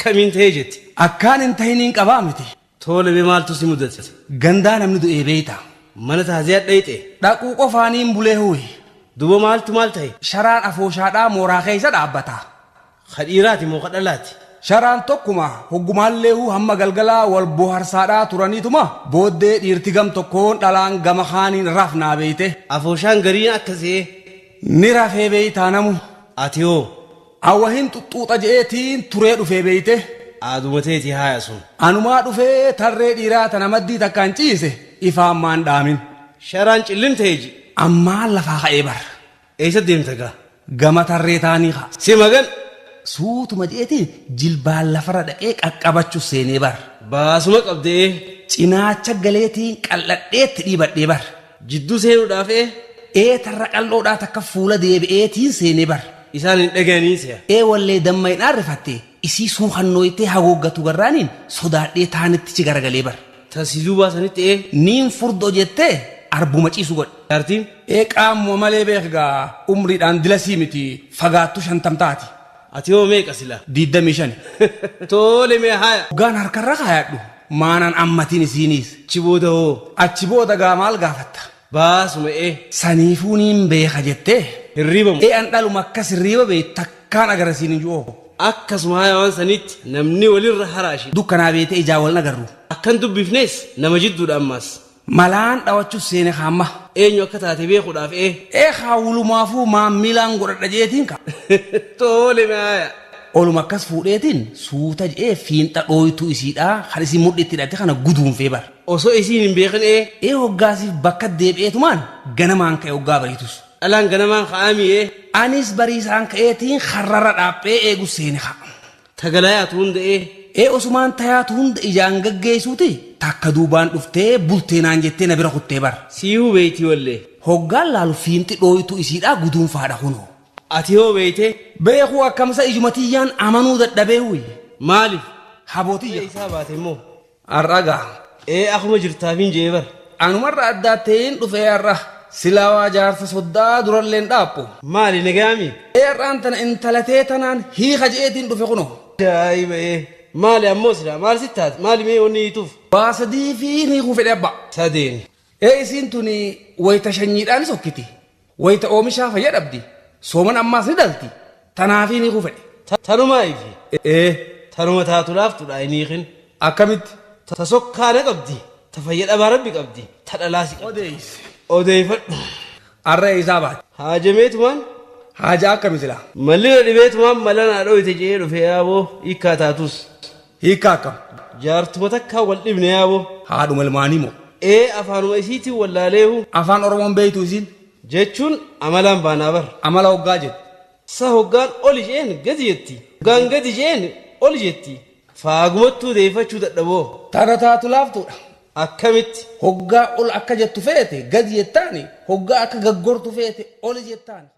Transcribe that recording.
Akkamiin ta'ee jetti? Akkaan hin tahiniin qabaa miti. Tole mee maaltu si mudate? Gandaa namni du'ee beeyta. Mana taaziyaa dhayxe. Dhaquu qofaaniin bulee huuyi. Duuba maaltu maal ta'e? Sharaan afooshaadhaa mooraa keessa dhaabbata. Ka dhiiraati moo ka dhalaati? Sharaan tokkuma hoggumaalleehuu hamma galgalaa wal boharsaadhaa turaniituma booddee dhiirti gam tokkoon dhalaan gama kaaniin rafnaa beeyte. Afooshaan gariin akkasee. Ni rafee beeytaa namu. Ati hoo? Awwa hin xuxxuuxa je'eetiin turee dhufee beeyte. Aaduma teeti haaya sun. Anumaa dhufee tarree dhiiraa tana maddii takkaan ciise ifaan maan dhaamin. Sharaan cillim ta'e ji. Ammaan lafaa ka'ee bar. Eessa deemta gaa? Gama tarree taanii ka'a. Si magan. Suutuma je'eetiin jilbaan lafarra dhaqee qaqqabachu seenee bar. Baasuma qabdee. Cinaacha galeetiin qal'adheetti dhiibadhee bar. Jidduu seenuudhaaf ee? Ee tarra qal'oodhaa takka fuula deebi'eetiin seenee bar. Isaan hin dhagayanii se'a. Ee wallee damma hin aarrifatte isii suukannooytee hagooggatu garraaniin sodaadhee taanitti chi garagalee bar. Ta si duubaa sanitti ee? Niin furdoo jettee arbuma ciisu godhe. Jaartiin? Ee qaamuma malee beek gaa umriidhaan dilasii miti fagaattu 50 taati. Ati hoo meeqa sila? 25. Tole mee haaya. Hoggaan harkarra kaayadhu maanan ammatiin isiiniis. Achi booda hoo? Achi booda gaa maal gaafatta? Baasuma ee. Saniifuu niin beeka jettee. Hirriiba moo? Ee an dhaluma akkas hirriiba beeytu takkaan agarre siin hin ju'oo. Akkasuma haaya waan sanitti namni walirra haraashi. Dukkanaa beeytee ijaan wal hin agarru. Akkan dubbifnees nama jidduudha ammaas. Malaan dhawachu seene kaa amma. Eenyu akka taate beekuudhaaf ee. Ee kaa wulumaafuu maammilaan godhadha je'eetiin ka. Tole mee haaya. Oluma akkas fuudheetiin suuta je'ee fiinxa dhooytuu isiidhaa kan isiin mudhitti hidhatte kana guduunfee bar. Osoo isiin hin beekin ee. Ee hoggaasiif bakka deebi'eetumaan ganamaan ka'e hoggaa bariitus. Dhalaan ganamaan ka'aamii ee. Anis bariisaan ka'eetiin karrarra dhaaphee eegu seene kaa. Ta galayaatu hunda ee. Ee osumaan tayaatu hunda ijaan gaggeessuuti takka duubaan dhuftee bultee naan jettee na bira kuttee bar. Siihuu beeyti wallee. Hoggaan laalu fiinxi dhooytuu isiidhaa guduunfaadha kunoo. Ati hoo beeytee? Beekuu akkamsa ijuma tiyyaan amanuu dadhabee huy. Maalif? Haboo tiyya. Eeysaa baate immoo? Har'a gaa. Ee akuma jirtaafiin je'e bar. Anumarra addaatteeyin dhufee har'a. Silaa waa jaarsa soddaa duralleen dhaaphu. Maali nagayaamii? Ee har'aan tana intala tee tanaan hiika je'eetiin dhufe kunoo. Ajaa'iba ee. Maali ammoo silaa maal sitti taate? Maali mee wanni hiituuf? Waa sadiifiin hiikuu fedhe abbaa. Sadeen. Ee isiin tuni wayta shanyiidhaa ni sokkiti. Wayta oomishaa fayya dhabdi. Soomana ammaas ni dhalti. Tanaafiin hiikuu fedhe. Tanumaa'ifi? Ee. Tanuma taatu laaftudha hin hiikin. Akkamitti? Ta sokkaana qabdi. Ta fayya dhabaa Rabbi qabdi. Ta dhalaa si qabdi. Odeeysi. Odeeyfadhu. Arra eeysaa baate? Haajameetumaan. Haajaa akkami silaa? Malli na dhibeetumaan mala naa dhoyte je'ee dhufe yaaboo hiikkaa taatus. Hiikkaa akkam? Jaartuma takkaan wal dhibne yaaboo. Haadhuma ilmaanii moo? Ee afaanuma isiitiin wallaaleehu. Afaan Oromoon beeytuu isiin? Jechuun amalaan baanaa bar. Amala hoggaa jettu? Sa hoggaan oli je'een gadi jetti. Hoggaan gadi je'een oli jetti. Faagumattuu deeyfachuu dadhaboo. Tana taatu laaftuudha. Akkamitti? Hoggaa ol akka jettu feete gadi jettaani, hoggaa akka gaggortu feete oli jettaani.